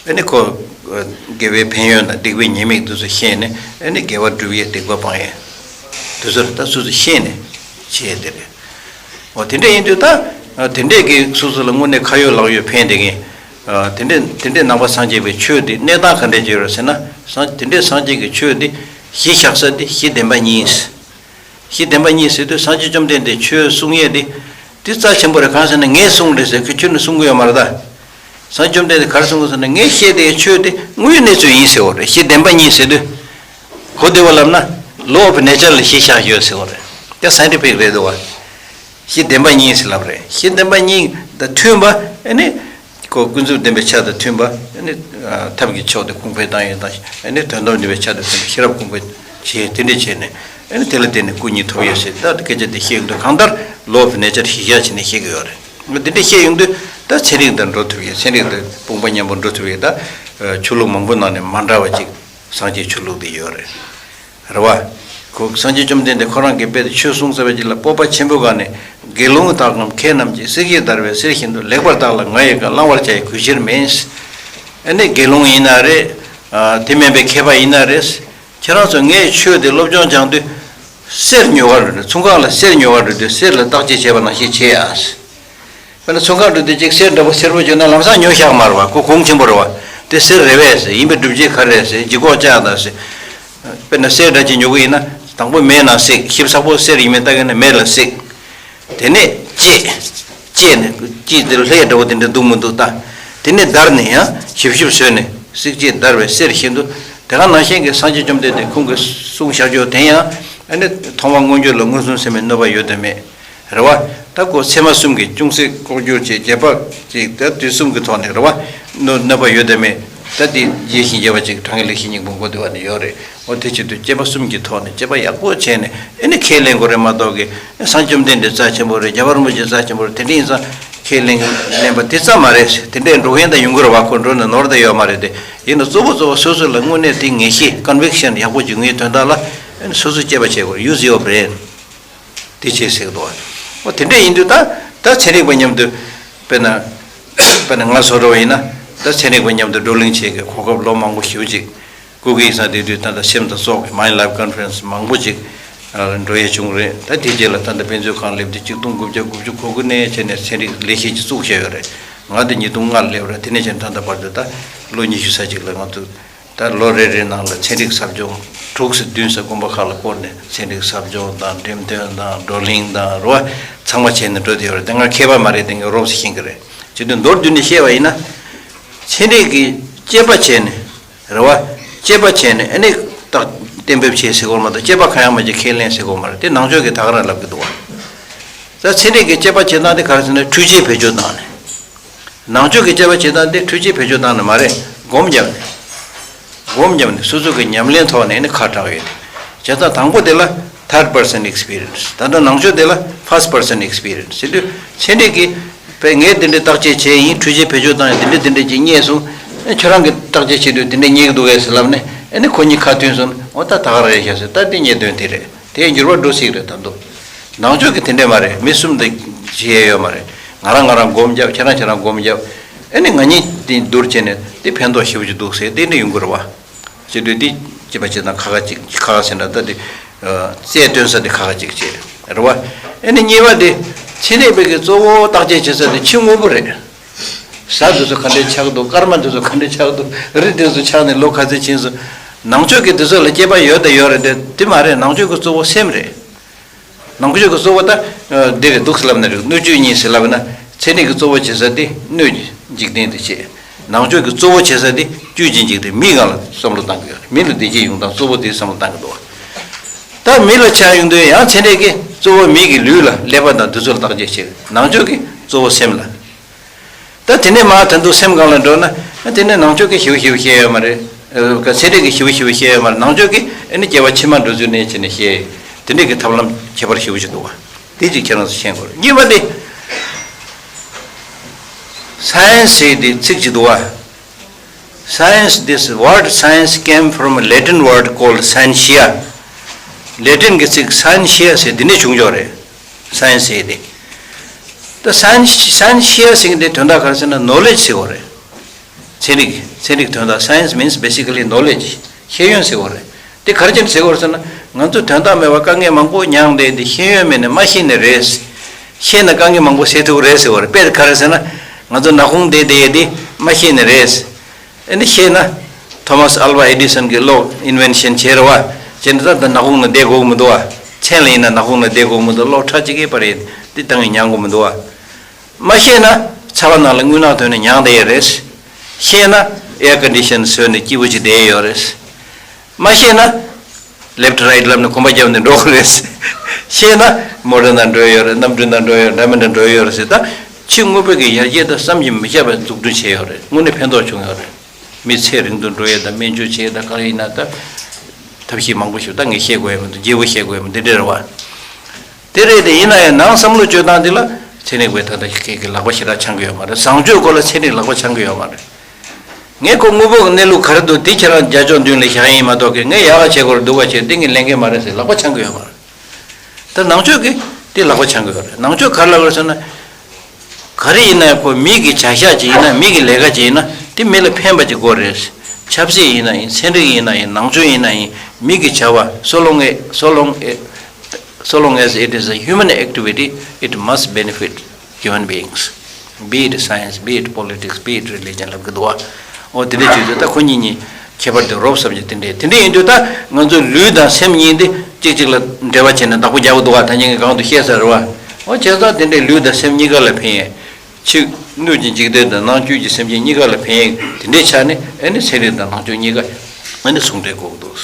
ཨ་ནི་ཁོ། དགེ་བའི་ཕན་ཡོན་དང་སྡིག་པའི་ཉེས་དམིགས་དེ་ཚོ་ཤེས་ནས། ཨ་ནི་དགེ་བ་སྒྲུབ་ཡས་སྡིག་པ་སྤང་ཡས། དེ་ཚོ་ད་སོ་སོས་ཤེས་ནས་བྱེད་ཡས་དེ་རེད། འོ་དེ་འདྲ་ཡིན་དུས་ད། དེ་འདྲས་ཀྱི་སོ་སོ་ལ་དངོས་གནས་ཁ་ཡོད་ལག་ཡོད་ཕན་བདེ་མཁན། དེ་འདྲས་དེ་འདྲས་ནང་པ་སངས་རྒྱས་པའི་ཆོས་དེ་གནས་སྟངས་ག་འདྲས་ཅིག་ཡོད་རེད་ཟེར་ན། སངས་དེ་འདྲས་སངས་རྒྱས་ཀྱི་ཆོས་དེ་གཞི་བཞག་ས་དེ་གཞི་བདེན་པ་གཉིས། གཞི་བདེན་པ་གཉིས་ཟེར་དུས་སངས་རྒྱས་བཅོམ་ལྡན་འདས་ཆོས་གསུང་ཡས་དེ། དེ་རྩ་ཆེན་པོ་རེད། གང་ཟེར་ན་ངས་གསུངས་རེད་ཟེར་ཁོས་ཁྱོན་ནས་གསུང་གི་ཡོད་མ་རེད་ད། སངས་རྒྱས་བཅོམ་ལྡན་འདས་ག་རེ་གསུང་གི་ཟེར་ན། ངས་བཤད་དེའི་ཆོས་དེ་དངོས་ཡོད་གནས་ཚུལ་ཡིན་ཟེར་བ་རེད། གཞི་བདེན་པ་གཉིས་ཟེར་དུས། གོ་བདེ་བ་ལབ་ན། Law of nature ལ་གཞི་བཞག་ཡོད་ཟེར་བ་རེད། དེ་scientific རེད་འདུག་བ། གཞི་བདེན་པ་གཉིས་ཟེར་ལབ་རེད། གཞི་བདེན་པ་གཉིས་དང་མཐུན་པ། ཨ་ནི། ཁོ་ཀུན་རྫོབ་བདེན་པའི་ཆ་དང་མཐུན་པ། ཨ་ནི། ཐབས་ཀྱི་མཆོག་དེ་གོང་འཕེལ་བཏང་ཡས་དང་། ཨ་ནི་དོན་དམ་བདེན་པའི་ཆ་དང་མཐུན་པ་ཤེས་རབ་གོང་འཕེལ་བྱེད། དེ་འདྲ་བྱས་ནས། ཨ་ནི་དེ་ལ་བརྟེན་ནས་སྐུ་གཉིས་ཐོབ་ཡོད་ཟེར། ད་སྐད་ཆ་དེ་བཤད་ཡོང་དུས་གང་ལྟར་Law of nature གཞི་བཞག་བྱས་ནས་བཤད་ཀྱི་ཡོད་རེད། འདི་འདྲ་བཤད་ཡོང་དུས་ད་ཚན་རིག་དང་འགྲོ་ཐུབ་ཡས། ཚན་རིག་དང་དཔུང་པ་མཉམ་པོ་འགྲོ་ཐུབ་ཡས། ད་ཆོས་ལུགས་མང་པོ་ནང་ནས་མ་འདྲ་བ་ཅིག་སངས་རྒྱས་ཆོས་ལུགས་དེ་ཡོད་རེད། རེད་བ། ཁོ་སངས་རྒྱས་བཅོམ་ལྡན་འདས་ཁོ་རང་གིས་དཔེ་དེ་ཆོས་གསུངས་ཚར་བའི་རྗེས་ལ་སྤོབས་པ་ཆེན་པོའི་སྒང་ནས། དགེ་སློང་དག་གམ་མཁས་རྣམས་ཀྱིས། གསེར་གྱི་བརྡར་བའི་གསེར་བཞིན་དུ། ལེགས་པར་བརྟགས་ལ་ང་ཡི་བཀའ། བླང་བར་བྱ་ཡི་གུས་ཕྱིར་མིན། ཨ་ནི་དགེ་སློང་ཡིན་ན་རེད། ཨ། དེ་མིན་པའི་མཁས་པ་ཡིན་ན་རེད། ཁྱེད་རང་ཚོ་ངའི་ཆོས་དེ་སློབ་སྦྱོང་སྦྱང་དུས། གསེར་ཉོ་གར་འགྲོ་དུས། ཚོང་ཁང་ལ་གསེར་ཉོ་གར་འགྲོ་དུས་གསེར་ལ་བརྟག་དཔྱད་བྱེད་པ་ནང་བཞིན་བྱེད་ཨ། དཔེར་ན་ཚོང་ཁང་འགྲོ་དུས་གཅིག་གསེར་འདྲ་པོ་སེར་པོ་བྱུང་ན་ལམ་སང་ཉོ་བཞག་མ་རེད་བ། ཁོ་གོང་ཆེན་པོ་རེད་བ། དེ་གསེར་རེད་པས་ཟེར། ཡིན་པའི་སྒྲུབ་བྱེད་ག་རེ་རེད་ཟེར། ལྗིད་ཁོག་ཅག་དང་ཟེར། དཔེར་ན་གསེར་འདྲ་ཅིག་ཉོ་གི་ཡིན་ན། དང་པོ་མེ་ནང་བསྲེགས། ཞིབ་ཚགས་པོ་གསེར་ཡིན་མིན་ལྟ་གི་ནས་མེ་ལ་བསྲེགས། དེ་ནས་བཅད། བཅད་ནས་དཀྱིལ་དེ་ལྷའི་འདྲ་བོ་དེ་འདྲ་འདུག་མི་འདུག་ལྟ། དེ་ནས་བརྡར་ནས་ཡང་ཞིབ་ཞིབ་བཟོས་ནས་བསྲེགས་བཅད་བརྡར་བའི་གསེར་བཞིན་དུ། དེ་ག་ནང་བཞིན་གྱི་སངས་རྒྱས་བཅོམ་ལྡན་འདས་ཁོང་གིས་གསུངས་བཞག་ཆོག་དེ་ཡང་ཨ་ནི་མཐོང་བ་མངོན་གྱུར་ལ་མངོན་སུམ་ཚད་མའི་གནོད་པ་ཡོད་དམ་མེད། རེད་བ། ད་ཁོ་ཚད་མ་གསུམ་གྱི་ཅུང་ཟད་ལྐོག་གྱུར་བྱས་རྗེས་དཔག་ཅིག་ད་དུས་གསུམ་གྱི་ཐོག་ནས་རེད་བ། གནོད་གནོད་པ་ཡོད་དམ་མེད། ད་དེ་རྒྱས་ཤིང་རྒྱས་པ་ཅིག་དྲང་ངེས་ལེགས་བཤད་སྙིང་པོ་མགོ་བསྡུ་བ་ནས་ཡོད་རེད། འོ་དེ་ཆེད་དུ་དཔྱད་པ་གསུམ་གྱི་ཐོག་ནས་དཔྱད་པ་ཡག་པོ་བྱས་ནས་ཨེ་ནི་ཁས་ལེན་དགོས་རེད་མ་གཏོགས་ཀྱི། སངས་རྒྱས་བཅོམ་ལྡན་འདས་རྩ་ཆེན་པོ་རེད། རྒྱལ་བ་རིན་པོ་ཆེ་རྩ་ཆེན་པོ་རེད། དེ་འདྲ་ཡིན་ཙང་ཁས་ལེན་ལེན་པ་དེ་ཙམ་མ་རེད། དེ་འདྲའི་འགྲོ་མཁན་དང་ཡོང་གི་རེད་བ། ཁོ་འགྲོ་ནས་ནོར་ད་ཡོད་མ་རེད་དེ། ཡིན་ན་གཙོ་བོ་གཙོ་བོ་སོ་སོ་ལ་དངོས་གནས་དེ་ངེས་ཤེས་ཀོན་ཝིག་ཤན་ཡག་པོ་ཅིག་ཡོང་བའི་དོན་དག་ལ་ཨེ་ནི་སོ་སོས་དཔྱད་པ་བྱེད་དགོས་རེད། Use your brain། དེ་བྱེད་ཟེར་གི་འདུག་བ། འོ་དེ་འདྲ་ཡིན་དུས་ད་ད་ཚན་རིག་པ་མཉམ་དུ་དཔེར་ན་དཔེར་ན་ང་བཟོ་འདྲ་བ་ཡིན་ན་ད་ཚན་རིག་པ་མཉམ་དུ་བགྲོ་གླེང་བྱེད་དགོས་གོ་སྐབས་ལོ་མང་པོ་ཞེ་པོ་ཅིག་སྐུ་སྒེར་ཡིག་ཚང་དེ་དུས་ད་ལྟ་སེམས་དང་སྲོག་གི་མའིན་ཌི་ལའིཕ་ཀོན་ཕ་རེན་སི་མང་པོ་ཅིག་འགྲོ་ཡས་བྱུང་རེད། ད་དེ་རྗེས་ལ་ད་ལྟ་དཔེ་མཛོད་ཁང་སླེབས་ཏེ་ཆིག་སྟོང་དགུ་བརྒྱ་དགུ་བཅུ་གོ་དགུ་ནས་བྱས་ནས་ཚན་རིག་ལས་གཞི་ཅིག་བཙུགས་བཞག་ཡོད་རེད། ང་དེ་ཉིས་སྟོང་ལྔ་ལ་སླེབས་རེད། དེ་ནས་བྱས་ད་ལྟ་བར་དུ་ད་ལོ་ཉི་ཤུ་ཙམ་ཅིག་ལ་ང་ཚོ། ད་ལོ་རེ་རེའི་ནང་ལ་ཚན་རིག་ཟབ་སྦྱོང་དྲུག་ཙམ་བདུན་ཙམ་དགོན་པ་ཁག་ལ་བསྐོར་ནས་ཚན་རིག་ཟབ་སྦྱོང་དང་འགྲེམས་སྟོན་དང་བགྲོ་གླེང་དང་རེད་བ། ཚང་མ་བྱས་ནས་འགྲོ་བསྡད་ཡོད་རེད། དེ་ང་མཁས་པ་མ་རེད། དེ་ངས་རོབ་ཙམ་ཤེས་ཀྱི་རེད། བྱས་དུས་མདོར་བསྡུས་ནས་བཤད་པ་ཡིན་ན། ཚན་རིག་གི་དཔྱད་པ་བྱས་ནས་རེད་བ། དཔྱད་པ་བྱས་ནས་ཨ་ནི་ད་གཏན་འབེབས་བྱས་ཟེར་དགོས་མ་གཏོགས་དཔྱད་པ་གང་ཡང་མ་བྱས་ཁས་ལེན་ཟེར་དགོས་མ་རེད། དེ་ནང་ཆོས་ཀྱིས་ད་ག་རང་ལབ་ཀྱི་འདུག་བ། ད་ཚན་རིག་གི་དཔྱད་པ་བྱེད་སྟངས་དེ་ག་རེ་ཟེར་ན་འཕྲུལ་ཆས་བེད་སྤྱོད་བཏང་ནས། ནང་ཆོས་ཀྱི་དཔྱད་པ་བྱེད་སྟངས་དེ་འཕྲུལ་ཆས་བེད་སྤྱོད་བཏང་ནི་མ་རེད། སྒོམ་བརྒྱབ་ནས། སྒོམ་བརྒྱབ་ནས་སོ་སོ་གི་ཉམས་ལེན་ཐོག་ནས་ནི་ཁ་གྲགས་ཡོད་དེ། བྱས་ཙང་དང་པོ་དེ་ལ་third person experience། ད་ལྟ་ནང་ཆོས་དེ་ལ་first person experience་ཟེར་དུས། ཚན་རིག་གིས་པས་ངས་དེ་འདྲའི་བརྟག་དཔྱད་བྱས་ཡིན། འཕྲུལ་ཆས་བེད་སྤྱོད་བཏང་ཡིན། དེ་འདྲ་དེ་འདྲ་ཅིག་རྙེད་སོང་། ཁྱོད་རང་གིས་བརྟག་དཔྱད་བྱེད་དུས་དེ་འདྲ་རྙེད་ཀྱི་འདུག་གས་ཟེར་ལབ་ནས་ཨ་ནི་ཁོ་གཉིས་ཁ་མཐུན་སོང་། འོ་ད་ད་ག་རང་རེད་ཤག་ཟེར། ད་དེ་རྙེད་དོན་དེ་རེད། དེའི་འགྱུར་བ་འགྲོ་སྲིད་རེད་ད་དུང་། ནང་ཆོས་ཀྱི་དེ་འདྲས་མ་རེད། མི་གསུམ་དེ་བྱེད་ཡས་ཡོད་མ་རེད། ང་རང་ང་རང་སྒོམ་རྒྱབ། ཁྱེད་རང་ཁྱེད་རང་སྒོམ་རྒྱབ། ཨ་ནི་ང་གཉིས་དེ་བསྡུར་བྱས་ནས་དེ་ཕན་ཐོགས་ཞེ་པོ་ཅིག་འདུག་ཟེར་དེ་འདྲས་ཡོང་གི་རེད་བ། བྱེད་དུས་དེ་སྐྱེས་པ་བྱེད་སྟངས་ཁ་ཁ་ཅིག་ཁ་ཁ་ཟེར་འདྲ་ད་དེ། རྩལ་སྟོན་ས་དེ་ཁ་ཁ་ཅིག་བྱེད་རེད་བ། ཨ་ནི་གཉིས་པ་དེ་ཚན་རིག་པའི་གི་གཙོ་བོ་བརྟག་དཔྱད་བྱེད་ས་དེ་ཕྱི་དངོས་པོ་རེད། ས་དེ་ཚོ་ག་འདྲས་ཆགས་འདུག་སྐར་མ་དེ་ཚོ་ག་འདྲས་ཆགས་འདུག་རི་དེ་ཚོ་ཆགས་ནས་ལོ་ག་ཚོད་ཕྱིན་སོང་། ནང་ཆོས་ཀྱི་དེ་ཚོ་ལ་དཔྱད་པ་ཡོད་དང་ཡོད་རེད་དེ། དེ་མ་རེད། ནང་ཆོས་ཀྱི་གཙོ་བོ་སེམས་རེད། ནང་ཆོས་ཀྱི་གཙོ་བོ་ད་འདི་རེད་འདུག་ལབ་ན་རེད། སྣོད་བཅུད་གཉིས་ཟེར་ལབ་ན་ཚན་རིག་གི་གཙོ་བོ་བྱེད་ས་དེ་སྣོད་འཇིག་རྟེན་དེ་བྱེད། ནང་ཆོས་ཀྱི་གཙོ་བོ་བྱེད་ས་དེ་བཅུད་ཀྱི་འཇིག་རྟེན་མི་སྒང་ལ་བསམ་བློ་བཏང་གི་ཡོད་རེད། མི་ལ་བདེ་སྐྱིད་ཡོང་སྟངས་གཙོ་བོ་དེ་བསམ་བློ་བཏང་གི་འདུག་ད་མི་ལ་ཆ་ཡོང་དུས་ཡང་ཚན་རིག་གིས་གཙོ་བོ་མི་གི་ལུས་ལ་ཀླད་པ་དང་དེ་ཚོ་ལ་བརྟག་དཔྱད་བྱེད། ནང་ཆོས་ཀྱིས་གཙོ་བོ་སེམས་ལ། ད་དེ་ནས་མར་ད་དུང་སེམས་སྒང་ལ་འགྲོ་ན། དེ་ནས་ནང་ཆོས་ཀྱིས་ཞེ་པོ་ཞེ་པོ་བཤད་ཡོད་མ་རེད། ཨ་ཚན་རིག་གིས་ཞེ་པོ་ཞེ་པོ་བཤད་ཡོད་མ་རེད། ནང་ཆོས་ཀྱིས་ཨ་ནི་སྐྱེ་བ་ཕྱི་མ་འགྲོ་ཚུལ་ནས་བྱས་ནས་བཤད། དེ་འདྲས་ཀྱི་ཐབས་ལམ་ཁྱད་པར་ཞེ་པོ་ཅིག་འདུག་བ། དེ་ཅིག་ཁྱེད་རང་ཚོ་ཤེས་དགོས་རེད། གཉིས་པ་དེ། སའེན་སི་ཟེར་དེ་ཚིག་ཅིག་འདུག་བ། Science, this word science came from a Latin word called scientia. ལེ་ཏིན་གྱི་ཚིག་སའེན་ཤི་ཡ་ཟེར་དེ་ནས་བྱུང་ཡོད་རེད། སའེན་སི་ཟེར་དེ། ད་སའེན་སའེན་ཤི་ཡ་ཟེར་གྱི་དེ་དོན་དག་ག་རེ་ཟེར་ན་ནོ་ལེཇ་ཟེར་བ་རེད། ཚན་རིག་ཚན་རིག་དོན་དག science means basically knowledge. ཤེས་ཡོན་ཟེར་བ་རེད། དེ་ག་རེ་བྱས་ནས་ཟེར་བ་རེད་ཟེར་ན། ང་ཚོ་དོན་དག་མེད་པར་དཀའ་ངལ་མང་པོ་མྱངས་བསྡད་དེ་ཤེས་ཡོན་མེད་ནས་མ་ཤེས་ནི་རེད། ཤེས་ན་དཀའ་ངལ་མང་པོ་སེལ་ཐུབ་ཀྱི་རེད་ཟེར་བ་རེད། དཔེ་ག་རེ་ཟེར་ན། ང་ཚོ་ནག་ཁུང་བསྡད་བསྡད་དེ་མ་ཤེས་ནི་རེད། ཨ་ནི་ཤེས་ན། ཐོ་མཱས་ཨལ་ཝ་ཨེ་ཌི་སན་གྱིས་གློག་ཨིན་ཝེན་ཤན་བྱས་རེད་བ། བྱས་ནས་ད་ལྟ་ནག་ཁུང་ནང་བསྡད་དགོས་ཀྱི་མི་འདུག་བ། མཚན་ལ་ཡིན་ན་ནག་ཁུང་ནང་བསྡད་དགོས་ཀྱི་མི་འདུག་གློག་ཁྲ་གཅིག་གིས་པར་ཡིན་དེ་བཏང་ཡིན་མྱང་དགོས་མི་འདུག་བ། མ་ཤེས་ན་ཚ་བ་ནང་ལ་རྔུལ་ནག་ཐོན་ནས་མྱང་བསྡད་ཡས་རེད། ཤེས་ན་ཨེར་ཀོན་ཌི་ཤན་བཟོས་ནས་སྐྱིད་པོ་ཅིག་བསྡད་ཡས་ཡོད་རེད། མ་ཤེས་ན། ལེབ་ཊི་རའིཊ་ལབ་ནས་གོམ་པ་བརྒྱབ་ནས་འགྲོ་གི་རེད། ཤེས་ན་མོ་ཊ་ནང་འགྲོ་ཡོད་རེད། གནམ་གྲུ་ནང་འགྲོ་ཡོད་རེད། འདྲ་མི་འདྲ་འགྲོ་ཡོད་རེད་ཟེར། ད་ཕྱི་དངོས་པོ་གི་ཡར་རྒྱས་དང་བསམ་གྱིས་མི་ཁྱབ་པ་འཛུགས་སྐྲུན་བྱས་ཡོད་རེད། དངོས་གནས་ཕན་ཐོགས་བྱུང་ཡོད་རེད། མི་ཚེ་རིང་དུ་འགྲོ་ཡས་དང་སྨན་བཅོས་བྱེད་ཡས་དང་ག་རེ་ཡིན་ན་ད། ཐབས་ཤེས་མང་པོ་ཞིག་ད་ངས་བཤད་དགོས་ཡས་མི་འདུག་རྒྱས་པོ་བཤད་དགོས་ཡས་མི་འདུག་འདི་འདྲ་རེད་བ། དེ་རེད་དེ་ཡིན་ན་ཡང་ནང་བསམ་བློ་བཅོས་སྟངས་འདི་ལ་ཚན་རིག་པས་ད་ལྟ་ཁྱེད་ཀྱི་ལག་པ་ཞེ་དྲག་འཆང་གི་ཡོད་མ་རེད། བཟང་སྤྱོད་སྐོར་ལ་ཚན་རིག་ལག་པ་འཆང་གི་ཡོད་མ་རེད། ངས་ཁོ་དངོས་པོ་གི་གནས་ལུགས་ག་རེ་འདུག་དེ་ཁྱེད་རང་རྒྱབ་ལྗོངས་མདུན་ལ་བཞག་ཡིན་མ་གཏོགས་ཀྱི་ངས་ཡག་ག་བྱེད་དགོས་རེད་སྡུག་ག་བྱེད་འདི་ངས་ལེན་གི་མ་རེད་ཟེར་ལག་པ་འཆང་གི་ཡོད་མ་རེད། ད་ནང་ཆོས་ཀྱིས་དེ་ལག་པ་འཆང་གི་ཡོད་རེད། ནང་ཆོས་ག་རེ་ལབ་དགོས་ཟེར་ན། ག་རེ་ཡིན་ན་ཡང་ཁོ་མི་གི་བྱ་གཞག་ཅིག་ཡིན་ན་མི་གི་ལས་ཀ་ཅིག་ཡིན་ན་དེ་མི་ལ་ཕན་པ་ཅིག་དགོས་རེད། ཆབ་སྲིད་ཡིན་ན་ཡིན། ཚན་རིག་ཡིན་ན་ཡིན། ནང་ཆོས་ཡིན་ན་ཡིན། མི་གི་བྱ་བ་so long as so long as so long as it is a human activity, it must benefit human beings, be it science, be it politics, be it religion ལབ་གི་འདུག་བ། འོ་དེ་འདྲའི་བྱེད་དུས་ད་ཁོ་གཉིས་གཉིས་ཁྱད་པར་དེ་རོབ་ཙམ་ཅིག་དེ་འདྲའི་དེ་འདྲའི་ཡིན་དུས་ད་ང་ཚོ་ལུས་དང་སེམས་གཉིས་དེ་ གཅིག་གཅིག་ལ་འབྲེལ་བ་བྱས་ནས་བདག་པོ་རྒྱག་གི་འདུག་ག་ད་ཉིན་གང་དུ་བཤད་ས་རེད་བ། འོ་བྱས་ཙང་དེ་འདྲའི་ལུས་དང་སེམས་གཉིས་ཀ་ལ་ཕན་ཡས། ཕྱི་སྣོད་ཀྱི་འཇིག་རྟེན་དང་ནང་བཅུད་ཀྱི་སེམས་ཅན་གཉིས་ཀ་ལ་ཕན་ཡས་དེ་འདྲའི་ཆ་ནས་ཨེ་ནི་ཚན་རིག་དང་ནང་ཆོས་གཉིས་ཀ་ཨེ་ནི་ཟུང་འབྲེལ་དགོས་ཀྱི་འདུག